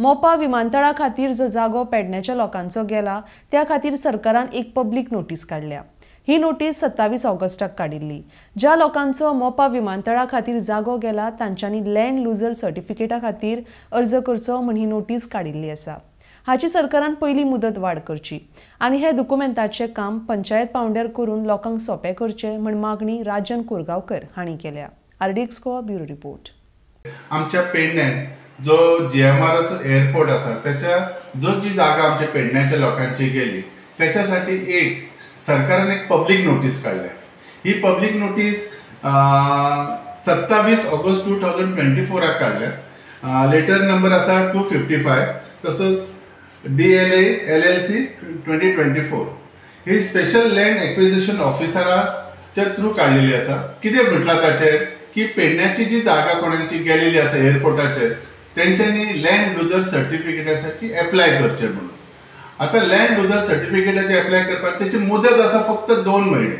मोपा विमानतळा खातीर जो जागो पेडण्याच्या लोकांचो गेला त्या खातीर सरकारान एक पब्लीक नोटीस काडल्या. ही नोटीस 27 ऑगस्टाक काडिल्ली. ज्या लोकांचो मोपा विमानतळा खातीर जागो गेला तांच्यांनी लँड लुजर सर्टिफिकेटा खातीर अर्ज करचो म्हण ही नोटीस काडिल्ली आसा. हाची सरकारान पयली मुदत वाड करची आनी हे दुकुमेंताचें काम पंचायत पावंड्यार करून लोकांक सोंपें करचें म्हण मागणी राजन कोरगांवकर हांणी केल्या. RDX Goa bureau report. आमच्या पेडण्यात जो GMRचो एअरपोर्ट आसा त्याच्या जो जी जागा आमच्या पेडण्याच्या लोकांची गेली त्याच्यासाठी एक सरकारान एक पब्लीक नोटीस काडल्या. ही पब्लीक नोटीस 27 ऑगस्ट 2024 काडल्या. लेटर नंबर आसा 255, तसोच DLA LLC 2024. ही स्पेशल लँड एक्विजिशन ऑफिसराच्या थ्रू काडलेली आसा. कितें म्हटलां ताचेर की पेडण्याची जी जागा कोणाची गेलेली आसा एअरपोर्टाचेर तेंच्यांनी लँड लुजर सर्टिफिकेटासाठी एप्लाय करचें म्हणून. आतां लँड लुजर सर्टिफिकेटाचे एप्लाय करपाक तेची मुदत आसा फक्त 2 म्हयने.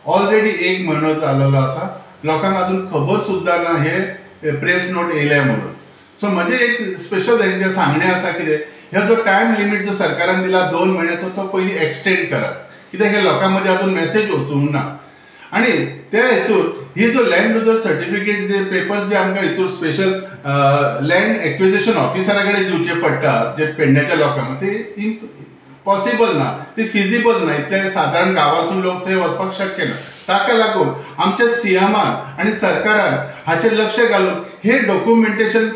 ऑलरेडी 1 म्हयनो जाल्लो आसा, लोकांक अजून खबर सुद्दां ना हे प्रेस नोट येयल्या म्हणून. सो म्हजें एक स्पेशल तेंचें सांगणें आसा कितें ह्या जो टायम लिमीट जो सरकारान दिला 2 म्हयन्याचो तो पयलीं एक्सटेंड करात, कित्याक हे लोकां मदीं अजून मॅसेज वचूंक ना. आनी त्या हेतूर ही जो लँड लुजर सर्टिफिकेट जे पेपर्स जे आमकां हितूर स्पेशल लँड एक्विजिशन ऑफिसरा कडेन दिवचे पडटा जे पेडण्याच्या लोकांक, ते पॉसिबल ना, ते फिजिबल ना. इतले सादारण गांवांतसून लोक थंय वचपाक शक्य ना. ताका लागून आमच्या सीएमान आनी सरकारान हाचेर लक्ष घालून हे डॉक्युमेंटेशन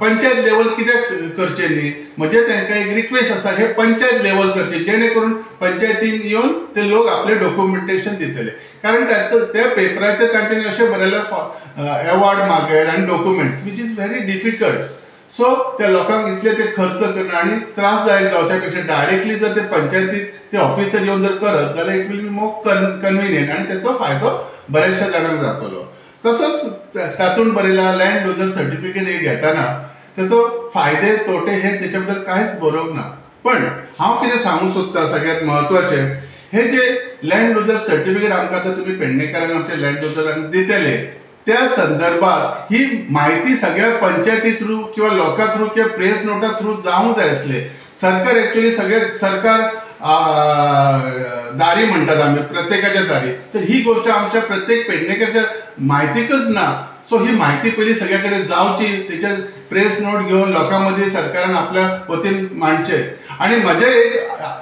पंचायत लेवल कित्याक करचें न्ही, म्हजें तांकां एक रिक्वेस्ट आसा हे पंचायत लेवल करचें, जेणे करून पंचायतीन येवन ते लोक आपले डॉक्युमेंटेशन दितले. कारण त्या पेपराचेर तांच्यांनी अशें बरयलें एवॉर्ड मागयले आनी documents which is very difficult. So त्या लोकांक इतले ते खर्च करणं आनी त्रासदायक जावच्या पेक्षा डायरेक्टली जर ते पंचायतीत ते ऑफिसर येवन जर करत जाल्यार it will be more convenient आनी तेचो फायदो बऱ्याचशा जाणांक जातलो. तसोच तातूंत बरयला लँड लुजर सर्टिफिकेट हे घेतना तेचो फायदे तोटे हे तेच्या बद्दल कांयच बरोवंक ना. पण हांव कितें सांगूंक सोदता सगळ्यांत म्हत्वाचें, हे जे लँड लुजर सर्टिफिकेट आमकां आतां तुमी पेडणेकारांक आमच्या लँड लुजरांक दितले त्या संदर्भात ही म्हायती सगळ्या पंचायती थ्रू किंवा लोकां थ्रू किंवा प्रेस नोटा थ्रू जावंक जाय आसले. सरकार एक्चुअली सगळे सरकार दारी म्हणटात आमी प्रत्येकाच्या दारी, तर ही गोष्ट आमच्या प्रत्येक पेडणेकाच्या म्हायतीकच ना. सो ही म्हायती पयली सगळ्या कडेन जावची, तेचेर प्रेस नोट घेवन लोकां मदीं सरकारान आपल्या वतीन मांडचें. आनी म्हजें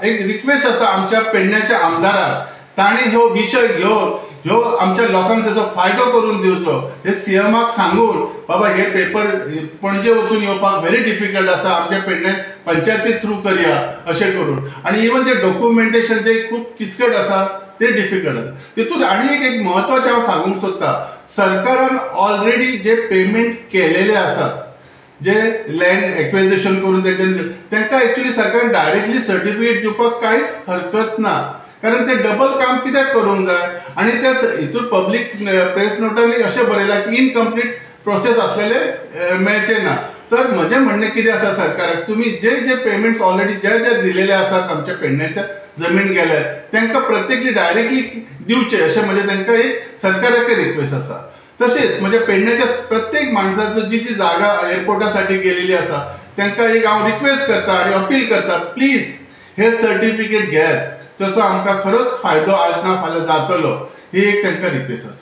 एक रिक्वेस्ट आसा आमच्या पेडण्याच्या आमदाराक, तांणी हो विशय घेवन ह्यो आमच्या लोकांक तेचो फायदो करून दिवचो. हे सीएमाक सांगून बाबा हे पेपर पणजे वचून येवपाक व्हेरी डिफिकल्ट आसा, आमच्या पेडणे पंचायती थ्रू करया अशें करून. आनी इवन जे डॉक्युमेंटेशन जे खूब किचकट आसा ते डिफिकल्ट आसा. तितून आनी एक म्हत्वाचें हांव सांगूंक सोदता, सरकारान ऑलरेडी जे पेमेंट केलेले आसात जे लँड एक्विजिशन करून तेंच्यांनी तांकां एक्चुअली सरकारान डायरेक्टली सर्टिफिकेट दिवपाक कांयच हरकत ना, कारण ते डबल काम कित्याक करूंक जाय. आनी त्या हितून पब्लीक प्रेस नोटांनी अशें बरयलां की इनकम्प्लीट प्रोसेस आसलेले मेळचे ना. तर म्हजें म्हणणें कितें आसा सरकाराक, तुमी जे जे पेमेंट्स ऑलरेडी जे जे दिलेले आसात आमच्या पेडण्याच्या जमीन गेल्या तांकां प्रत्येकली डायरेक्टली दिवचे अशें म्हजें तांकां एक सरकाराक रिक्वेस्ट आसा. तशेंच म्हज्या पेडण्याच्या प्रत्येक माणसाचो जी जी जागा एअरपोर्टासाठी गेलेली आसा तांकां एक हांव रिक्वेस्ट करता आनी अपील करता, प्लीज हे सर्टिफिकेट घेयात, ताचो आमकां खरोच फायदो आज ना फाल्यां जातलो, ही एक तांकां रिक्वेस्ट आसा.